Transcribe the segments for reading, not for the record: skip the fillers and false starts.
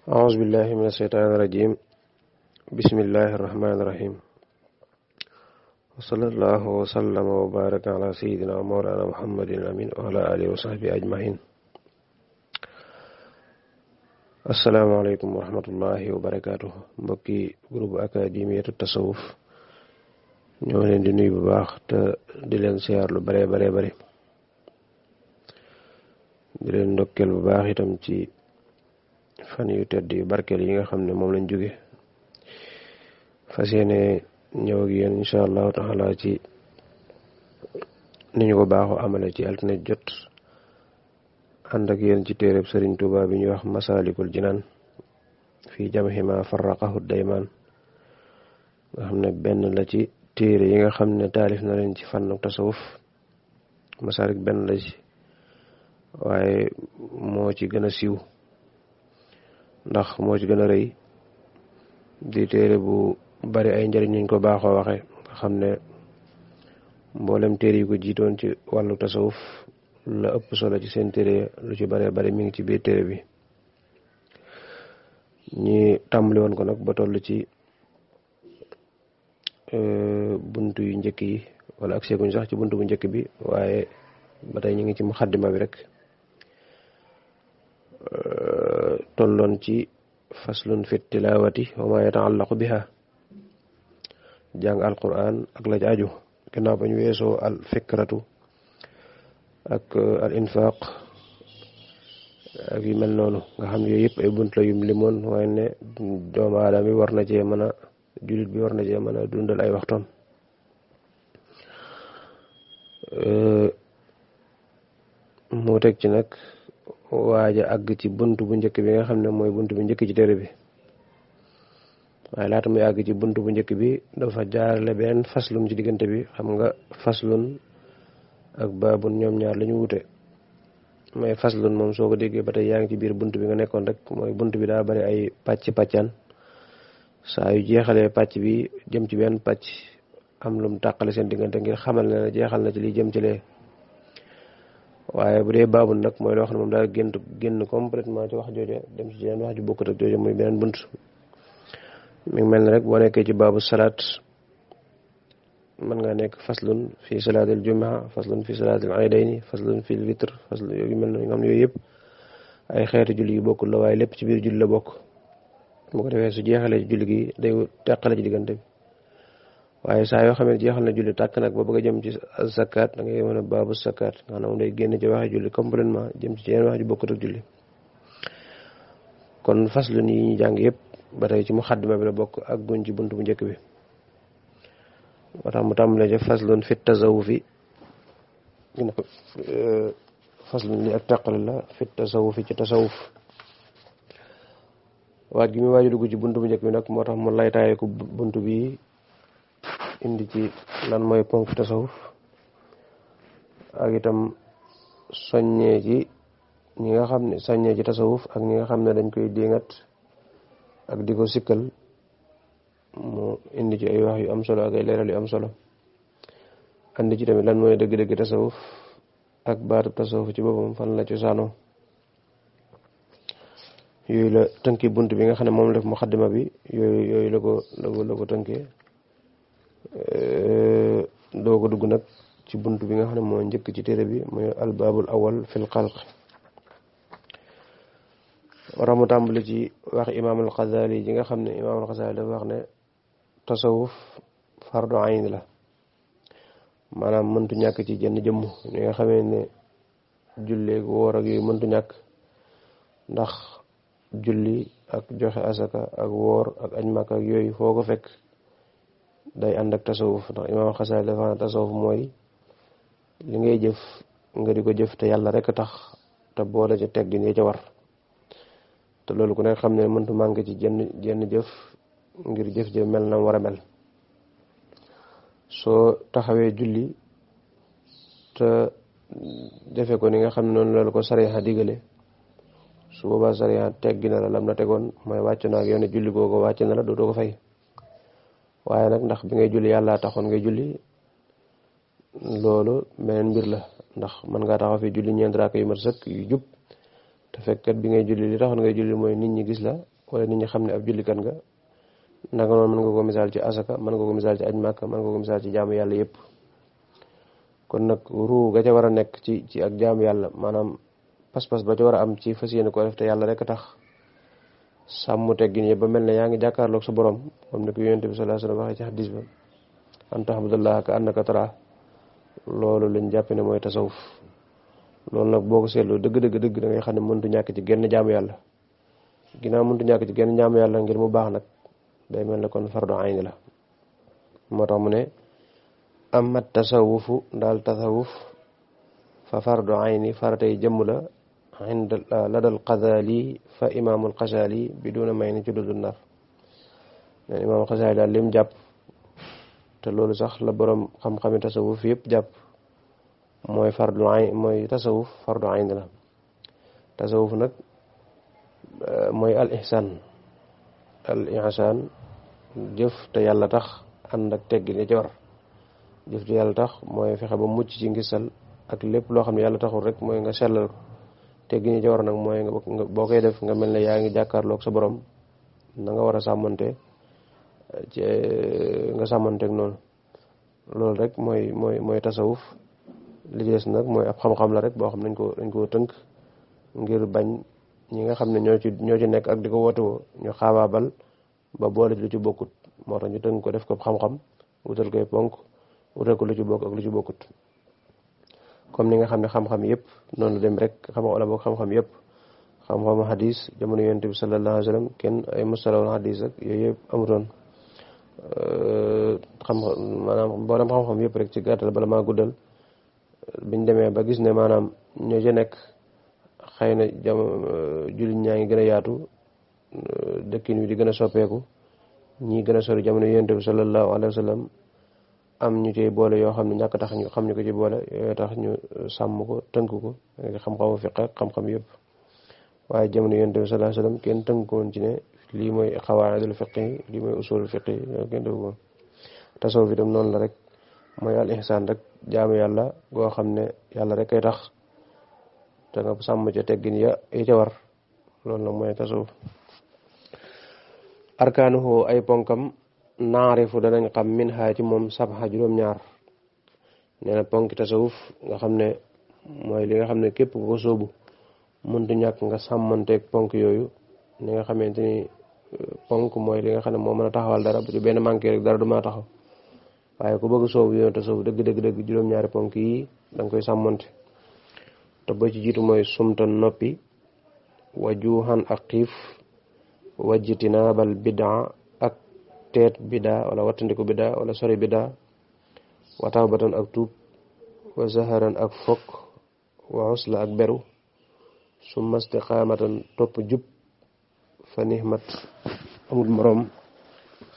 أعوذ بالله من الشيطان الرجيم بسم الله الرحمن الرحيم وصلى الله وسلم وبارك على سيدنا ومولانا محمد الأمين وعلى آله وصحبه أجمعين. asalaamaaleykum wa rahmatullahi wa barakaatuh. mbokki groupe académiyatu tasawuf ñoo leen di nuyu bu baax te di leen siyaar lu bare di leen ndokkeel bu baax itam ci fan yu tedd yu barkeel yi nga xam ne moom lañ jóge fas yéene ñëw ak yéen insha allahu taala ci ni ñu ko baaxoo amale ci altine jot ànd ak yéen ci téereb Sëriñ Tuubaa bi ñuy wax Masaalikul Jinaan fii jam'i maa farraqahu daymaan nga xam ne benn la ci téere yi nga xam ne taalif na leen ci fànnu tasawuf. Masaalik benn la ci waaye moo ci gën a siiw ndax moo ci gën a rëy di téere bu bari ay njëriñ ñu ko baaxoo waxe nga xam ne mboolem téere yi ko jiitoon ci wàllu tasawuf la ëpp solo ci seen téere lu ci bare bari mi ngi ci biir téere bi. ñi tàmbali woon ko nag ba toll ci buntu yu njëkk yi wala ak seeguñ sax ci buntu bu njëkk bi waaye ba tey ñu ngi ci muxaddima bi rek. tolloon ci faslun fi tilawati wa ma yataallaqu biha jàng alquran ak la ci aju gannaaw ba ñu weesoo al fikratu ak al infaq ak yu mel noonu nga xam ne yooyu yëpp ay bunt la yum limoon waaye ne doomu aadama bi war na cee mën a jullit bi war na cee mën a dundal ay waxtoom. moo teg ci nag waaja àgg ci bunt bu njëkk bi nga xam ne mooy bunt bu njëkk ci téere bi waaye laata muy àgg ci bunt bu njëkk bi dafa jaarale benn faslun ci diggante bi. xam nga faslun ak baabun ñoom ñaar la ñu wute mais faslun moom soo ko déggee ba tey yaa ngi ci biir bunt bi nga nekkoon rek mooy bunt bi daa bari ay pàccaan saa yu jeexalee pàcc bi jëm ci benn pàcc am lu mu tàqale seen diggante ngir xamal ne jeexal na ci li jëm ci lee. waaye bu dee baabul nag mooy loo xam ne moom daal génn complètement ci wax jooja dem ci jeneen wax ju bokkut ak jooja muy beneen bunt. mi ngi mel ne rek boo nekkee ci baabu salaat mën nga nekk faslun fi salaatil jumaa faslun fi salaatil aydayni faslun fi witr faslun yooyu mel na nga xam ne yooyu yëpp ay xeeti julli yu bokkul la waaye lépp ci biir julli la bokk. bu ko defee su jeexalee ci julli gi day teqale ci diggante bi waaye saa yoo xam ne jeexal na julli tàkk nag ba bëgg a jëm ci zakat da ngay mën a baabu zakat nga xam ne day génn ci waxe julli complètement jëm ci yeneen wax ju bokkut ak julli. kon faslun yi ñu jàng yëpp ba tey ci muxaddima bi la bokk ak guñ ci bunt bu njëkk bi moo tax mu tàmbalee ci faslun fi tasawufi faslun li ak tàqale la fi tasawufi ci tasawuf. waaj gi muy waaju dugg ci bunt bu njëkk bi nag moo tax mu laytaaye ko bunt bi indi ci lan mooy ponk tasawuf ak itam soññee ci ñi nga xam ne soññee ci tasawuf ak ñi nga xam ne dañ koy déngat ak di ko sikkal. mu indi ci ay wax yu am solo ak ay leeral yu am solo andi ci tamit lan mooy dëgg-dëgg tasawuf ak baatu tasawuf ci boppam fan la cosaanoo. yooyu la tënki bunt bi nga xam ne moom la def muxaddima bi yooyu la ko tënkee doo ko dugg nag ci bunt bi nga xam ne moo njëkk ci téere bi mooy albaabul awal fil xalq. wara mu tàmbali ci wax imaamul Xasaali ji nga xam ne imaamul Xasaali dafa wax ne tasawuf fardu ayn la maanaam mëntu ñàkk ci jenn jëmm ñi nga xamee ne julleeg woor ak yooyu mëntu ñàkk ndax julli ak joxe asaka ak woor ak aj Makka ak yooyu foo ko fekk day ànd ak tasawuf ndax imaamul Xasaali dafa ne tasawuf mooy li ngay jëf nga di ko jëf te yàlla rek tax te boole ca teggin yi ca war. te loolu ku nekk xam ne mëntu manqué ci jenn jëf ngir jëf jëf mel na war a mel. soo taxawee julli te defe ko ni nga xam ne noonu loolu ko sariya digale su boobaa sariya teggi na la lam la tegoon mooy wàcc na ak yow ne julli googu wàcc na la dootoo ko fay. waaye nag ndax bi ngay julli yàlla taxoon ngay julli loolu beneen mbir la ndax mën ngaa taxaw fi julli ñeent raaka yu mat sëkk yu jub te fekkat bi ngay julli li taxoon ngay julli mooy nit ñi gis la wala nit ñi xam ne ab jullikat nga naka noonu mën nga ko misaal ci asaka mën nga ko misaal ci aj màkka mën nga ko misaal ci jaamu yàlla yépp kon nag ruu ga ca war a nekk ci ak jaamu yàlla maanaam pas-pas ba ca war a am ci fas yéene ko def te yàlla rek a tax sàmm teggin yi ba mel ne yaa ngi jàkkaarloog sa borom comme ni ko yonent bi sallallahu alayhi wasallam waxee ci xadis ba an tahbudallaha ka annaka tara loolu lañ jàpp ne mooy tasawuf loolu nag boo ko seetloo dëgg da ngay xam ne mëntu ñàkk ci genn jaamu yàlla ginnaaw mëntu ñàkk ci genn jaamu yàlla ngir mu baax nag day mel ne kon fardu ayni la moo tax mu ne amma tasawufu daal tasawuf fa fardu ayni faratay jëmm la inda ladal Xasaali fa imaamul Xasaali bi duna may ni ci dudul nar ne imaamul Xasaali daal lim jàpp te loolu sax la borom xam-xami tasawuf yëpp jàpp mooy fardu ayn mooy tasawuf fardu ayn la tasawuf nag mooy al ihsaan jëf te yàlla tax ànd ak teggin yi ci war jëf te yàlla tax mooy fexe ba mucc ci ngisal ak lépp loo xam ne yàlla taxul rek mooy nga sellal ko teggin yi ci war nag mooy nga boo koy def nga mel ne yaa ngi jàkkaarloog sa borom na nga war a sàmmante ci nga sàmmanteeg noonu loolu rek mooy tasawuf li des nag mooy ab xam-xam la rek boo xam dañ ko tënk ngir bañ ñi nga xam ne ñoo ci nekk ak di ko wootewoo ñu xaabaabal ba boole lu ci bokkut moo tax ñu tënk ko def ko xam-xam wutal koy ponk wutal ko lu ci bokk ak lu ci bokkut comme ni nga xam ne xam-xam yëpp noonu dem rek xam-xam yëpp xam-xamu hadis jamono yonent bi sallallahu alayhi wa sallam kenn ay musalawul hadis ak yooyu yëpp amutoon maanaam mboolem xam-xam yëpp rek ci gàttal bala maa guddal biñ demee ba gis ne maanaam ñoo ca nekk xëy na jullit ñaa ngi gën a yaatu dëkkin wi di gën a soppeeku ñii gën a sori jamono yonent bi sallallahu alayhi wa sallam am ñu ciy boole yoo xam ne ñàkk tax ñu xam ñu ko ci boole yooyu tax ñu sàmm ko tënk ko xam-xamu fiq ak xam-xam yëpp waaye jamono yonent bi sallallahu alayhi wa sallam kenn tënk ko woon ci ne lii mooy xawaa'idul fiq yi lii mooy usulul fiq yi yow kenn def ko tasawuf itam noonu la rek mooy al ihsaan rek jaamu yàlla goo xam ne yàlla rek kay tax te nga sàmm ca teggin ya yi ca war loolu nag mooy tasawuf arkaanuhu ay ponkam naarifu danañ xam min xaa ci moom sabxa juróom-ñaar nee na ponki tasawuf nga xam ne mooy li nga xam ne képp ku ko sóobu mëntu ñàkk nga sàmmanteeg ponk yooyu ni nga xamante ni ponk mooy li nga xam ne moo mën a taxawal dara bu ci benn manqué rek dara du ma taxaw waaye ku bëgg soobu yoon tasawuf dëgg juróom-ñaari ponk yi da nga koy sàmmante te ba ci jiitu mooy sumta noppi wajuhan ak xiif wajtinaabal bidaa ak teet bidaa wala wattandiku bidaa wala sori bidaa wa tawbatan ak tuub wa zaharan ak fokk wa usla ak beru summa istiqaamatan topp jub fa nihmat amul morom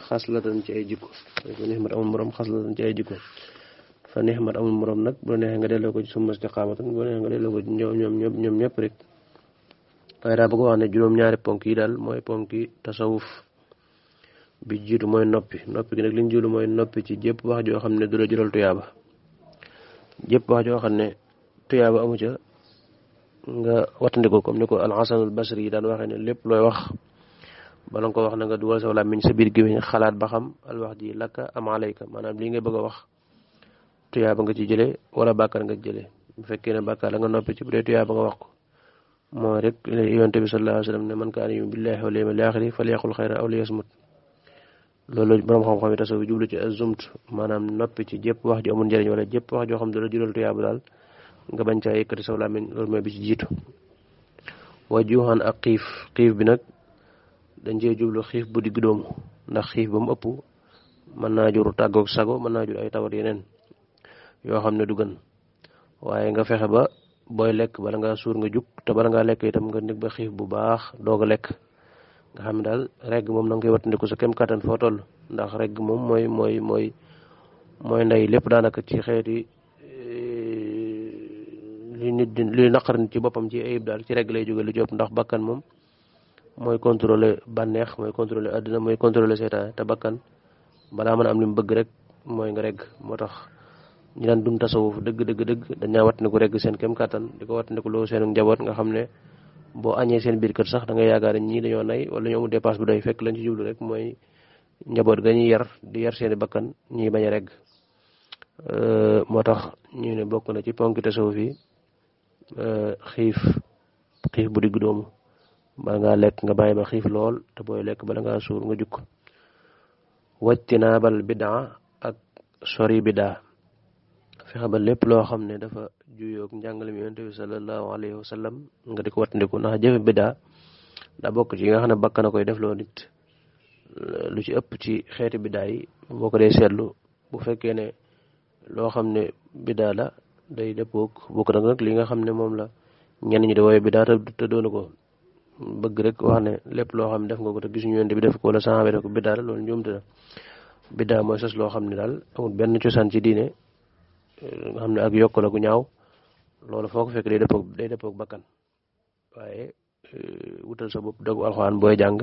xaslatan ci ay jikko fa nihmat amul morom xaslatan ci ay jikko fa nihmat amul morom nag bu la neexee nga delloo ko ci summa istiqaamatan bu la neexee nga delloo ko ci ñoom ñëpp rek waaye daa bëgg wax ne juróom-ñaari ponk yi daal mooy ponk yi tasawuf bi jiitu mooy noppi gi nag liñ jiitu mooy noppi ci jépp wax joo xam ne du la jural tuyaaba jépp wax joo xam ne tuyaaba amu ca nga wattandiko comme ni ko al-Hasanul Basri yi daan waxee ne lépp looy wax bala nga ko wax na nga dugal sa làmmiñ sa biir gémmiñ xalaat ba xam al wax ji lakka am alayka maanaam lii ngay bëgg a wax tuyaaba nga ci jëlee wala bàkkaar nga ci jëlee bu fekkee ne bàkkaar la nga noppi ci bu dee tuyaaba nga wax ko mooy rek yonent bi sallallahu alayhi wa sallam ne man kaana yu'minu billahi wal yawmil aaxiri falyaqul xayran aw liyasmut loolu borom xam-xam yi tasawuf jublu ci az-zumt maanaam noppi ci jépp wax ju amul njëriñ wala jépp wax joo xam ne la jural tuyaaba daal nga bañ caa yëkkati saw làmmiñ loolu mooy bi ci jiitu wajuhan ak xiif bi nag dañ cee jublu xiif bu digg doomu ndax xiif ba mu ëpp mën naa jur tàggoog sago mën naa jur ay tawat yeneen yoo xam ne du gën waaye nga fexe ba booy lekk bala ngaa suur nga jug te bala ngaa lekk itam nga nekk ba xiif bu baax doog a lekk nga xam ne daal regg moom na nga koy wattandiku sa kem kattan foo toll ndax regg moom mooy ndey lépp daanaka ci xeeti li naqar nit ci boppam ci ayib daal ci regg lay jóge lu jop ndax bakkan moom mooy contrôler bànneex mooy contrôler àddina mooy contrôler seytaane te bakkan balaa mën a am li mu bëgg rek mooy nga regg moo tax ñi daan dund tasawuf dëgg dañ naa wattandiku regg seen kem kattan di ko wattandiku loo seen njaboot nga xam ne boo añee seen biir kër sax da ngay yaakaar ne ñii dañoo nay wala ñoo amul dépasse bu doy fekk lañ ci jublu rek mooy njaboot ga ñuy yar di yar seeni bakkan ñuy bañ a regg moo tax ñu ne bokk na ci ponki tasawuf yi xiif xiif bu digg doomu bala ngaa lekk nga bàyyi ba xiif lool te booy lekk bala ngaa suur nga jukk wajtinaabal bidaa ak sori bidaa fexe ba lépp loo xam ne dafa juyoog njàngale mi yonent bi sallallahu alayhi wa sallam nga di ko wattandiku ndax jëfe bidaa daa bokk ci yi nga xam ne bakkan a koy def loo nit lu ci ëpp ci xeeti bidaa yi boo ko dee seetlu bu fekkee ne loo xam ne bidaa la day dëppoog bokk nag li nga xam ne moom la ñenn ñi di wooye bidaa te doonu ko bëgg rek wax ne lépp loo xam ne def nga ko te gisuñu yonent bi def ko wala saxaaba def ko bidaa la loolu njuumte la bidaa mooy sos loo xam ne daal amul benn cosaan ci diine nga xam ne ak yokk la gu ñaaw loolu foo ko fekk day dëppoog bakkan waaye wutal sa bopp dogu alxuraan booy jàng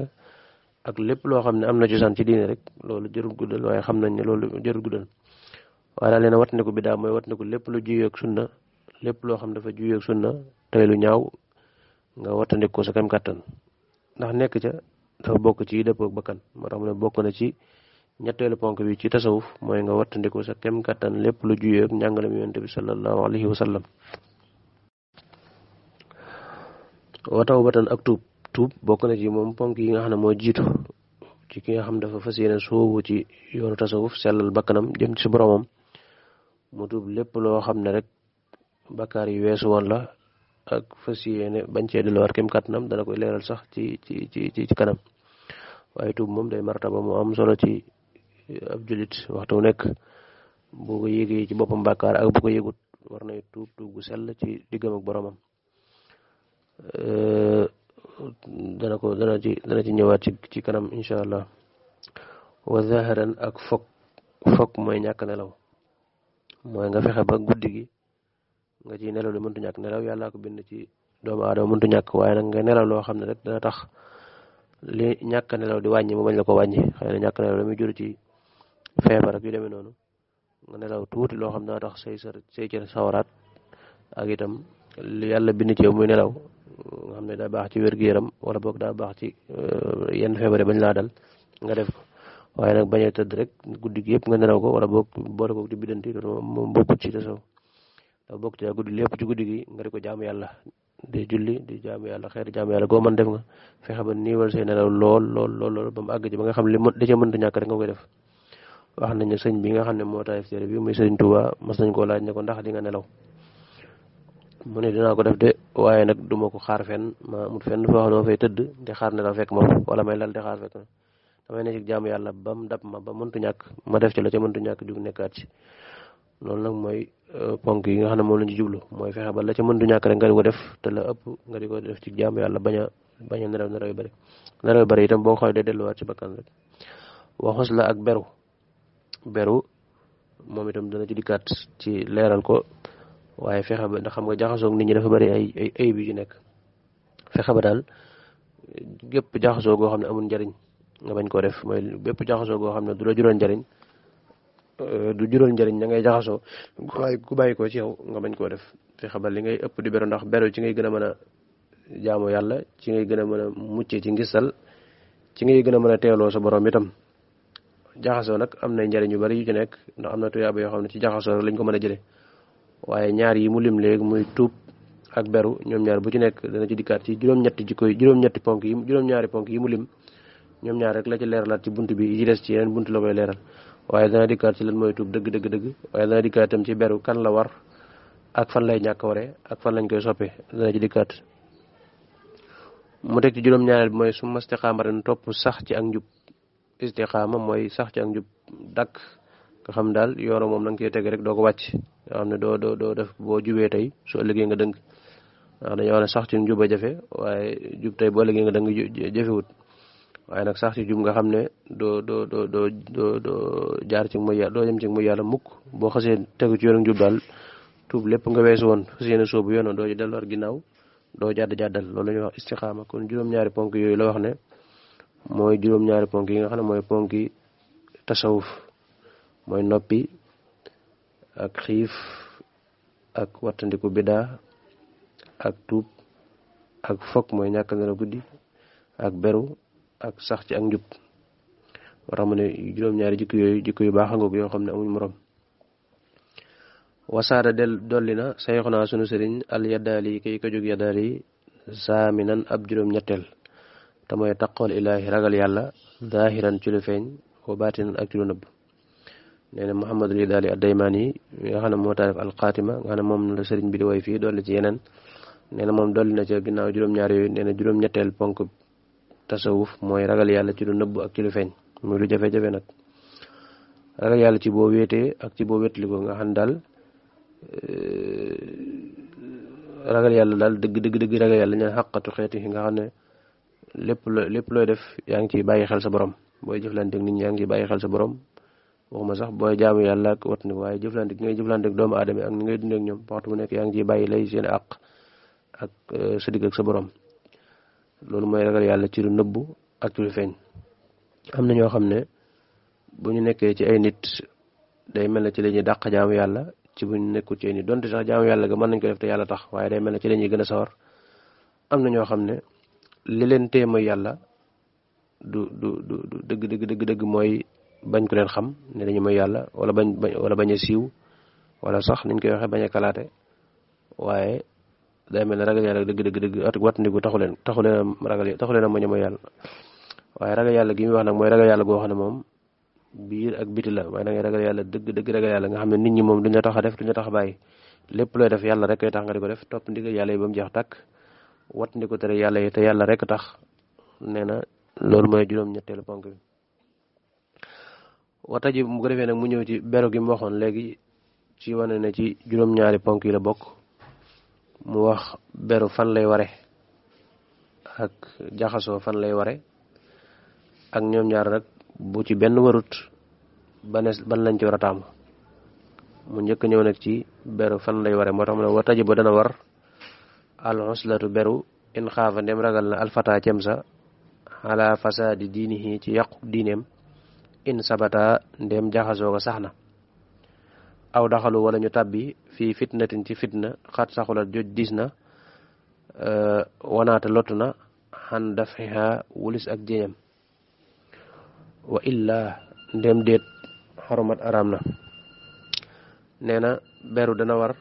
ak lépp loo xam ne am na cosaan ci diine rek loolu jërul guddal waaye xam nañ ne loolu jërul guddal waaye daal leen wattandiku bidaa mooy wattandiku lépp lu juyoog sunna lépp loo xam ne dafa juyoog sunna tey lu ñaaw nga wattandiku ko sa kem kàttan ndax nekk ca dafa bokk ci dëppoog bakkan moo tax mu ne bokk na ci ñetteelu ponk bi ci tasawuf mooy nga wattandiku sa kem kàttan lépp lu juyoog njàngale mi yonent bi sallallahu alayhi wa sallam wa tawbatan ak tuub bokk na ci moom ponk yi nga xam ne moo jiitu ci ki nga xam dafa fas yéene soobu ci yoonu tasawuf sellal bakkanam jëm ci boromam mu tuub lépp loo xam ne rek bakkaar yi weesu woon la ak fas yéene bañ cee delluwaat kem kàttanam dana koy leeral sax ci kanam waaye tuub moom day martaba mu am solo ci ab julit waxtu nekk bu ko yégee ci boppam bakkaar ak bu ko yégut war nay tuub gu sell ci diggam ak boromam dana ci ñëwaat ci kanam incha allah wa zaharan ak fokk mooy ñàkk nelaw mooy nga fexe ba guddi gi nga ci nelaw li mëntu ñàkk nelaw yàllaa ko bind ci doomu aadama mëntu ñàkk waaye nag nga nelaw loo xam ne rek dana tax li ñàkk nelaw di wàññi mu bañ la ko wàññi xëy na ñàkk nelaw damuy jur ci feebar ak yu demee noonu nga nelaw tuuti loo xam ne dana tax say cër sawaraat ak itam li yàlla bind ci yow muy nelaw nga xam ne daa baax ci wér-gu-yaram wala boog daa baax ci yenn feebare bañ laa dal nga def ko waaye nag bañ a tëdd rek guddi gi yëpp nga nelaw ko wala boog boole ko di biddanti loolu moom bokkut ci tasaw dafa bokk ci guddi lépp ci guddi gi nga di ko jaamu yàlla di julli di jaamu yàlla xeeti jaamu yàlla goo mën def nga fexe ba niiwal say nelaw lool ba mu àgg ci ba nga xam li da ca mënta ñàkk rek nga koy def wax nañ ne sëñ bi nga xam ne moo taayif téere bi muy sëriñ Tuuba mas nañ koo laaj ne ko ndax di nga nelaw mu ne dinaa ko def de waaye nag duma ko xaar fenn ma amul fenn foo xam ne ma fay tëdd di xaar nelaw fekk ma wala may lal di xaar fekk ma damay ne ci jaamu yàlla ba mu dab ma ba mëntu ñàkk ma def ci la ca mëntu ñàkk jug nekkaat ci loolu nag mooy ponk yi nga xam ne moom lañ ci jublu mooy fexe ba la ca mëntu ñàkk rek nga di ko def te la ëpp nga di ko def ci jaamu yàlla bañ a nelaw yu bëri itam boo xoolee day delluwaat ci bakkan rek waxus la ak beru moom itam dana ci dikkaat ci leeral ko waaye fexe ba ndax xam nga jaxasoog nit ñi dafa bëri ay bi ci nekk fexe ba daal gépp jaxasoo goo xam ne amul njariñ nga bañ koo def mooy bépp jaxasoo goo xam ne du la jural njariñ da ngay jaxasoo waaye ku bàyyi ko ci yow nga bañ koo def fexe ba li ngay ëpp di beru ndax beru ci ngay gën a mën a jaamu yàlla ci ngay gën a mën a muccee ci ngistal ci ngay gën a mën a teeloo sa borom itam jaxasoo nag am na njariñ yu bari yu ci nekk ndax am na tuyaaba yoo xam ne ci jaxasoo rek lañ ko mën a jële waaye ñaar yi mu lim léegi muy tuub ak beru ñoom ñaar bu ci nekk dana ci dikkaat ci juróom-ñaari ponk yi mu lim ñoom ñaar rek la ci leeralaat ci bunt bi yi ci des ci yeneen bunt la koy leeral waaye dana dikkaat ci lan mooy tuub dëgg waaye dana dikkaat itam ci beru kan la war ak fan lay ñàkk waree ak fan lañ koy soppee dana ci dikkaat mu teg ci juróom-ñaareel bi mooy su ma istiqaamatan topp sax ci ak njub istiqaama mooy sax ci ak njub dakk nga xam daal yoona moom na nga koy teg rek doo ko wàcc nga xam ne doo def boo jubee tey su ëllëgee nga dëng ndax dañoo wax ne sax ci njub a jafe waaye jub tey boo ëllëgee nga dëng jafewut waaye nag sax ci jub nga xam ne doo jaar ci muy yàlla doo dem ci muy yàlla mukk boo xasee tegu ci yoonu njub daal tuub lépp nga weesu woon fas yéene soobu yoon doo ci delluwaat ginnaaw doo jàddal loolu la ñuy wax istiqaama kon juróom-ñaari ponk yooyu la wax ne mooy juróom-ñaari ponk yi nga xam ne mooy ponk yi tasawuf mooy noppi ak xiif ak wattandiku bidaa ak tuub ak fokk mooy ñàkk nelaw guddi ak beru ak sax ci ak njub moo tax mu ne juróom-ñaari jikko yooyu jikko yu baax a ngoog yoo xam ne amuñ morom. wasaada dolli na sayxunaa sunu sëriñ al yaddaali kay ko jóg yaddaali saaminan ab juróom-ñetteel te mooy taqool ilaahi ragal yàlla zaahiran ci lu feeñ wa baatinan ak ci lu nëbb. nee na Muhammadul Yadaali ad-Daymaani nga xam ne moo taarif al-Xaatima nga xam ne moom la sëriñ bi di woy fii dolli ci yeneen nee na moom dolli na ca ginnaaw juróom-ñaar yooyu nee na juróom-ñetteel ponk tasawuf mooy ragal yàlla ci lu nëbb ak ci lu feeñ muy lu jafe-jafe nag. ragal yàlla ci boo wéetee ak ci boo wéetliko nga xam ne daal ragal yàlla daal dëgg ragal yàlla ñaan xaqatu xeeti nga xam ne lépp looy def yaa ngi ciy bàyyi xel sa borom booy jëflante ak nit ñi yaa ngi ciy bàyyi xel sa borom waxuma sax booy jaamu yàlla ak wat ni waaye jëflante gi ngay jëflante ak doomu aadama ak ni ngay dundee ak ñoom waxtu bu nekk yaa ngi ciy bàyyi lay seen àq ak sa digg ak sa borom loolu mooy ragal yàlla ci lu nëbbu ak ci lu feeñ. am na ñoo xam ne bu ñu nekkee ci ay nit day mel ne ci la ñuy dàq jaamu yàlla ci bu ñu nekkul ci ay nit donte sax jaamu yàlla ga mën nañ ko def te yàlla tax waaye day mel ne ci la ñuy gën a sawar. am na ñoo xam ne li leen tee mooy yàlla du dëgg mooy bañ ko leen xam ne dañu mooy yàlla wala bañ a siiw wala sax niñ koy waxee bañ a kalaate waaye day mel ne ragal yàlla dëgg at wattandiku taxu leen a moñ a mooy yàlla. waaye ragal yàlla gi muy wax nag mooy ragal yàlla goo xam ne moom biir ak biti la waaye da ngay ragal yàlla dëgg ragal yàlla nga xam ne nit ñi moom duñu tax a def duñu tax a bàyyi lépp looy def yàlla rek koy tax nga di ko def topp ndigal yàlla yi ba mu jeex tàkk wattandiku tere yàlla yi te yàlla rek tax nee na loolu mooy juróom-ñetteelu ponk bi. wata ji mu ko defee nag mu ñëw ci beru gi mu waxoon léegi ci wane ne ci juróom-ñaari ponk yi la bokk mu wax beru fan lay ware ak jaxasoo fan lay ware ak ñoom ñaar nag bu ci benn warut ban lañ ci war a taamu mu njëkk ñëw nag ci beru fan lay ware moo tax mu ne wata ji ba dana war al uslatu beru in xaafa ndem ragal na alfata cem sa ala fasaadi diinihi ci yàqu diineem in sabata ndem jaxasoo ko sax na aw daxalu wala ñu tàbbi fii fitnatin ci fitna xat saxulat joj diis na wanaata lottu na xan dafiha wulis ak jéñam wa illa ndem déet xarumat araam na. nee na beru dana war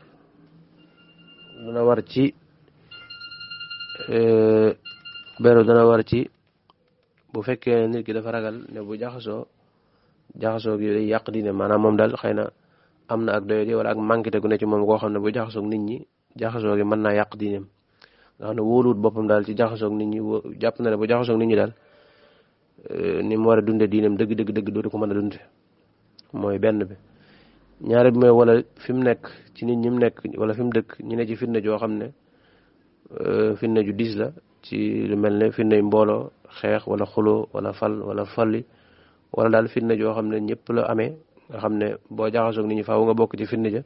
ci bu fekkee nit ki dafa ragal ne bu jaxasoo gi day yàq diine maanaam moom daal xëy na am na ak doyadi wala ak manqué gu ne ci moom koo xam ne bu jaxasoog nit ñi jaxasoo gi mën naa yàq diineem nga xam ne wóoluwut boppam daal ci jaxasoog nit ñi jàpp na ne bu jaxasoog nit ñi daal ni mu war a dunde diineem dëgg dootu ko mën a dunde mooy benn bi. ñaare bi mooy wala fi mu nekk ci nit ñi mu nekk wala fi mu dëkk ñu ne ci fitna joo xam ne fitna ju diis la ci lu mel ne fitna yu mbooloo xeex wala xuloo wala fal wala falli wala daal fitna joo xam ne ñëpp la amee nga xam ne boo jaxasoog nit ñi faaw nga bokk ci fitna ja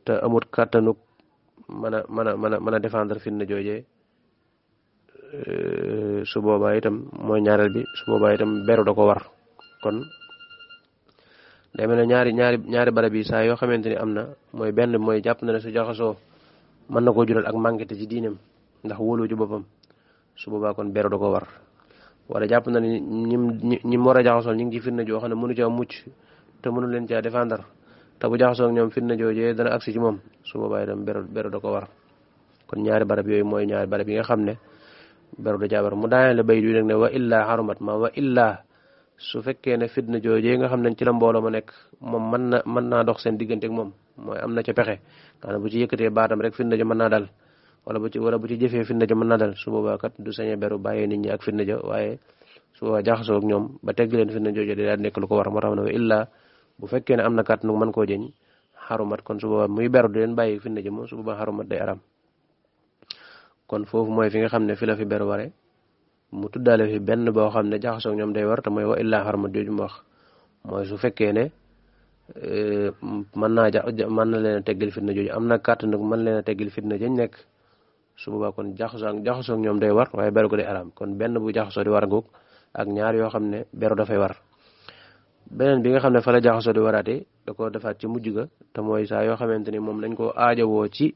te amut kàttanuk mën a défendre fitna joojee su boobaa itam mooy ñaareel bi su boobaa itam beru da ko war. kon day mel ne ñaari barab yi saa yoo xamante ni am na mooy benn mooy jàpp na ne su jaxasoo mën na koo jural ak manqué ci diineem ndax wóolu ci boppam su boobaa kon beru da ko war wala jàpp na ne ñi war a jaxasoo ñu ngi ci fitna joo xam ne mënu caa mucc te mënu leen caa défendre te bu jaxasoo ak ñoom fitna joojee dana agsi ci moom su boobaa itam beru da ko war. kon ñaari barab yooyu mooy ñaari barab yi nga xam ne beru da caa war mu daaneel la bay du nag ne wa illaa xarumat ma wa illaa su fekkee ne fitna joojee nga xam ne ci la mbooloo ma nekk moom mën naa dox seen diggante ak moom mooy am na ca pexe nga xam ne bu ci yëkkatee baatam rek fitna ja mën naa dal wala bu ci jëfee fitna ja mën naa dal su boobaa kat du sañe beru bàyyee nit ñi ak fitna ja waaye su boobaa jaxasoo ak ñoom ba tegg leen fitna joojee daal nekk lu ko war moo tax ne wa illaa bu fekkee ne am na kat nu mën koo jëñ xarumat kon su boobaa muy beru di leen bàyyi fitna ja moom su boobaa xarumat day aram. kon foofu mooy fi nga xam ne fi la fi beru ware mu tuddaale fi benn boo xam ne jaxasoo ñoom day war te mooy wa illaa xarmat jooju mu wax mooy su fekkee ne mën na leen a teggal fitna jooju am na kàttan nag mën leen a teggal fitna jañ nekk su boobaa kon jaxasoo ñoom day war waaye beru ko day araam kon benn bu jaxasoo di war ngoog ak ñaar yoo xam ne beru dafay war. beneen bi nga xam ne fa la jaxasoo di waraate da ko defaat ci mujj ga te mooy saa yoo xamante ni moom dañ ko aajowoo ci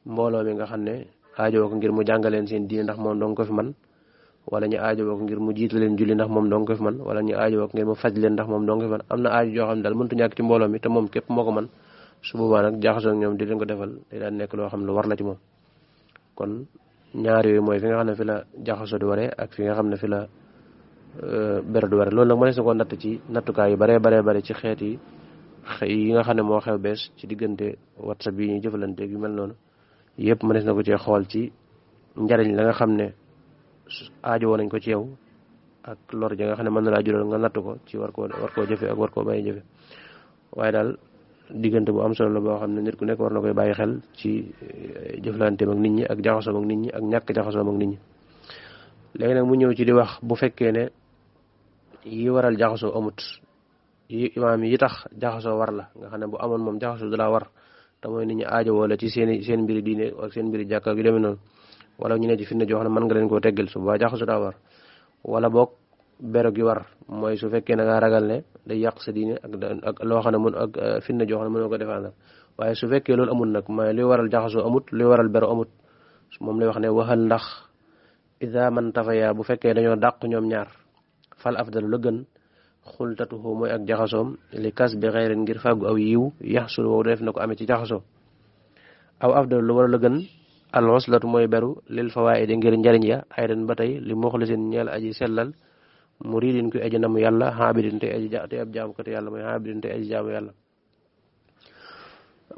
mbooloo mi nga xam ne aajowoo ko ngir mu jàngaleen seen diine ndax moom dong ko fi man wala ñu aajowoo ko ngir mu jiite leen julli ndax moom dong ko fi man wala ñu aajowoo ko ngir mu faj leen ndax moom dong ko fi man am na aajo joo xam ne daal mëntu ñàkk ci mbooloo mi te moom képp moo ko man su boobaa nag jaxasoo ak ñoom di leen ko defal day daan nekk loo xam ne lu war la ci moom. kon ñaar yooyu mooy fi nga xam ne fi la jaxasoo di waree ak fi nga xam ne fi la beru di waree loolu nag mënees na koo natt ci nattukaay yu bare ci xeet yi nga xam ne moo xew bees ci diggante WhatsApp yi ñuy jëfalante yu mel noonu yëpp mënees na ko cee xool ci njariñ la nga xam ne aajo woon nañ ko ci yow ak lor ja nga xam ne mën na laa jural nga natt ko ci war koo jëfe ak war koo bàyyi jëfe waaye daal diggante bu am solo la boo xam ne nit ku nekk war na koy bàyyi xel ci jëflanteem ak nit ñi ak jaxasoom ak nit ñi ak ñàkk jaxasoom ak nit ñi. léegi nag mu ñëw ci di wax bu fekkee ne yi waral jaxasoo amut yi imaam yi tax jaxasoo war la nga xam ne bu amoon moom jaxasoo da laa war te mooy nit ñi aajo wala ci seen mbiri diine ak seen mbiri jàkka ak yu demee noonu wala ñu ne ci fitna joo xam ne mën nga leen koo teggal su boobaa jaxasoo daa war wala boog bero gi war mooy su fekkee ne ngaa ragal ne day yàq sa diine ak loo xam ne mun ak fitna joo xam ne mënoo ko défendre waaye su fekkee loolu amul nag mooy luy waral jaxasoo amut luy waral bero amut moom lay wax ne waxal ndax ida man tafaya bu fekkee dañoo dàq ñoom ñaar fal afdalu la gën xultatuhu mooy ak jaxasoom li kas bi xeyrin ngir fàggu aw yiw yaxsul wow def na ko amee ci jaxasoo aw afdalu lu war la gën al uslatu mooy beru lil fawaidi ngir njariñ ya aydan ba tey li muxlisin ñeel aji sellal muridin kuy aji namu yàlla xaabidin te ab jaamu ko te yàlla mooy xaabidin te aji jaamu yàlla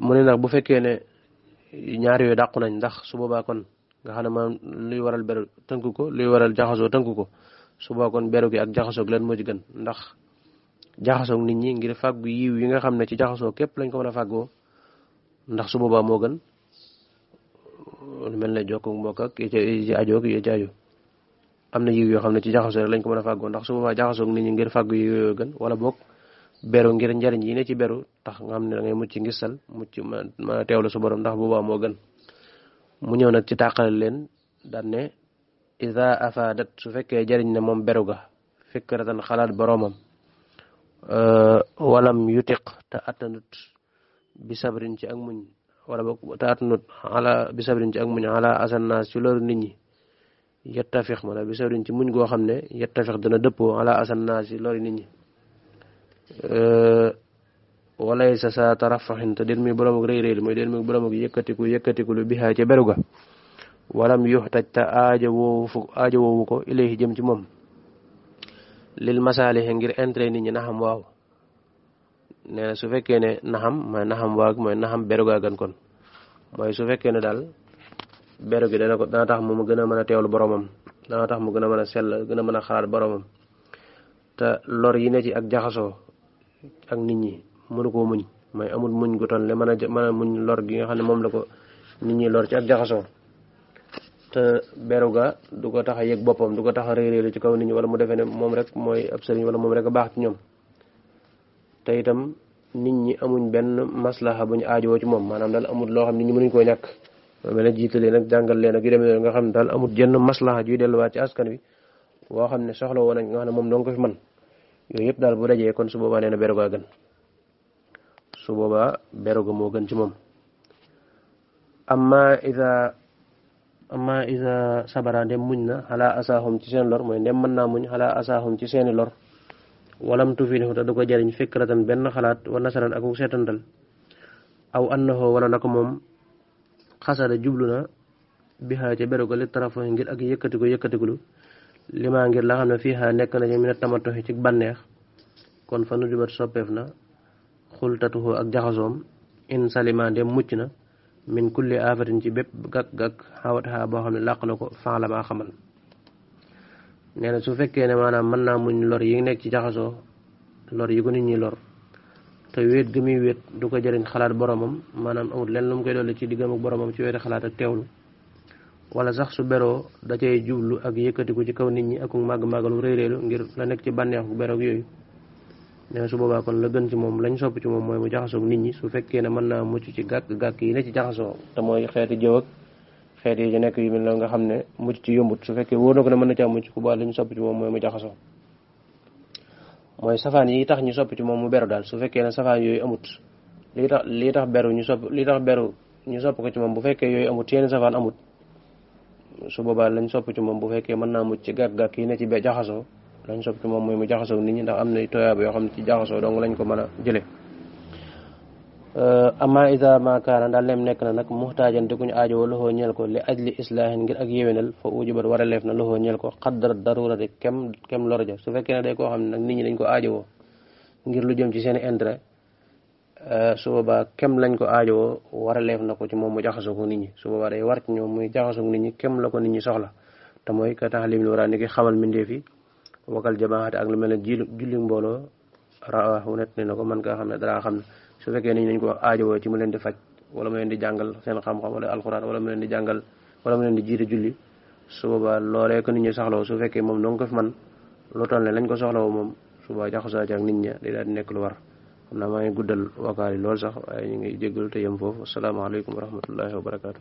mu ne nag bu fekkee ne ñaar yooyu dàqu nañ ndax su boobaa kon nga xam ne maanaam luy waral beru tënk ko luy waral jaxasoo tënk ko su boobaa kon beru gi ak jaxasoo lan moo ci gën ndax jaxasoo nit ñi ngir fàggu yiw yi nga xam ne ci jaxasoo képp lañ ko mën a fàggoo ndax su boobaa moo gën lu mel ne jokk mbokk ak yi ci aajo ak yi ci aajo am na yiw yoo xam ne ci jaxasoo rek lañ ko mën a fàggoo ndax su boobaa jaxasoo nit ñi ngir fàggu yiw yooyu gën wala boog beru ngir njariñ yi ne ci beru tax nga xam ne da ngay mucc ngisal mucc mën a teewlu su borom ndax boobaa moo gën mu ñëw nag ci tàqale leen daan ne ida afadat su fekkee jariñ ne moom beru ga fikratan xalaat boromam walam yutiq te attanut bi sabrin ci ak muñ wala boog te attanut ala bi sabrin ci ak muñ ala asannaas ci loolu nit ñi yettafix mana bi sabrin ci muñ goo xam ne yettafix dana dëppoo ala asannaas ci loolu nit ñi walay sa tarafaxin te den muy boromuk rëy rëy mooy den muy boromuk yëkkatiku lu bihaa ca beru ga walam yuxtaj te aajo woowu ko ilayhi jëm ci moom lil masaalihi ngir intérêt nit ñi naxam waaw nee na su fekkee ne naxam mooy naxam waag mooy naxam beru gaa gën kon mooy su fekkee ne daal beru gi dana tax mu gën a mën a teewlu boromam dana tax mu gën a mën a sell gën a mën a xalaat boromam te lor yi ne ci ak jaxasoo ak nit ñi mënu koo muñ mooy amul muñ gu toll ne mën a muñ lor gi nga xam ne moom la ko nit ñi lor ci ak jaxasoo te beru ga du ko tax a yëg boppam du ko tax a réeréelu ci kaw nit ñi wala mu defee ne moom rek mooy ab sëriñ wala moom rek a baax ci ñoom te itam nit ñi amuñ benn maslaha bu ñu aajowoo ci moom maanaam daal amul loo xam nit ñi mënuñ koo ñàkk moo mel ne jiital leen ak jàngal leen ak yu demee nga xam ne daal amul jenn maslaha juy delluwaat ci askan wi boo xam ne soxla woon nañ nga xam ne moom doo ko fi man yooyu yëpp daal bu dajee kon su boobaa nee na beru gaa gën su boobaa beru ga moo gën ci moom amma isa sabara ndem muñ na xalaa asaahum ci seen lor mooy ndem mën naa muñ xalaa asaahum ci seeni lor walam tufilihu te du ko jariñ fikratan benn xalaat wa nasaran ak seetantal aw annahu wala na ko moom xasada jublu na bihaa ca beru ga li tarafo ngir ak yëkkatikulu limaa ngir la xam ne fiiha nekk na ci mina tamatoxi ci bànneex kon fa nu dibat soppeef na xultatuhu ak jaxasoom in salima ndem mucc na min kulli afatin ci bépp gàkk-gàkk xawataxa boo xam ne làq na ko fan la maa xamal nee na su fekkee ne maanaam mën naa muñ lor yi nekk ci jaxasoo lor yi ko nit ñi lor te wéet gi muy wéet du ko jëriñ xalaat boromam maanaam amul lenn lu mu koy dolli ci diggam ak boromam ci wéeti xalaat ak teewlu wala sax su beroo da cay jublu ak yëkkatiku ci kaw nit ñi ak màgg-màggalu réeréelu ngir la nekk ci bànneexu beroog yooyu nee na su boobaa kon la gën ci moom lañ sopp ci moom mooy mu jaxasoog nit ñi su fekkee ne mën naa mucc ci gàkk yi ne ci jaxasoo te mooy xeeti jëw ak xeet yi ci nekk yu mel noonu nga xam ne mucc ci yombut su fekkee wóor na ko ne mën na caa mucc ku baax li ñu sopp ci moom mooy mu jaxasoo mooy safaan yi tax ñu sopp ci moom mu beru daal su fekkee ne safaan yooyu amut lii tax beru ñu sopp ko ci moom bu fekkee yooyu amut yenn safaan amut su boobaa lañ sopp ci moom bu fekkee mën naa mucc ci gàkk-gàkk yi ne ci bee jaxasoo lañ sopp ci moom mooy mu jaxasoo nit ñi ndax am na toyaaba yoo xam ne ci jaxasoo dong lañ ko mën a jële amma isa makaana daal lem nekk na nag muxtaajan di kuñu aajowoo loxoo ñeel ko li ajli islaahin ngir ak yéwénal fa ujubat war a leef na loxoo ñeel ko xaddara darurati kem lorja su fekkee ne day koo xam ne nag nit ñi dañ ko aajowoo ngir lu jëm ci seen intérêt su boobaa kem lañ ko aajowoo war a leef na ko ci moom mu jaxasoo ko nit ñi su boobaa day war ci ñoom muy jaxasoo nit ñi kem la ko nit ñi soxla te mooy ka taxlim li waraa ni ki xamal mbindeef yi wakal jamaate ak lu mel ne julli mbooloo rawahu net ni na ko man kaa xam ne dara xam ne su fekkee ni dañ ko aajowoo ci mu leen di faj wala mu leen di jàngal seen xam-xam wala alxuraan wala mu leen di jàngal wala mu leen di jiite julli su boobaa loolee ko nit ñi soxlawo su fekkee moom dong ko fi man lu toll ne lañ ko soxlawo moom su boobaa jaxasoo ci ak nit ña day daal di nekk lu war xam naa maa ngi guddal wakaal yi lool sax waaye ñu ngi jéggalu te yem foofu asalaamaaleykum wa rahmatullahi wa barakaatu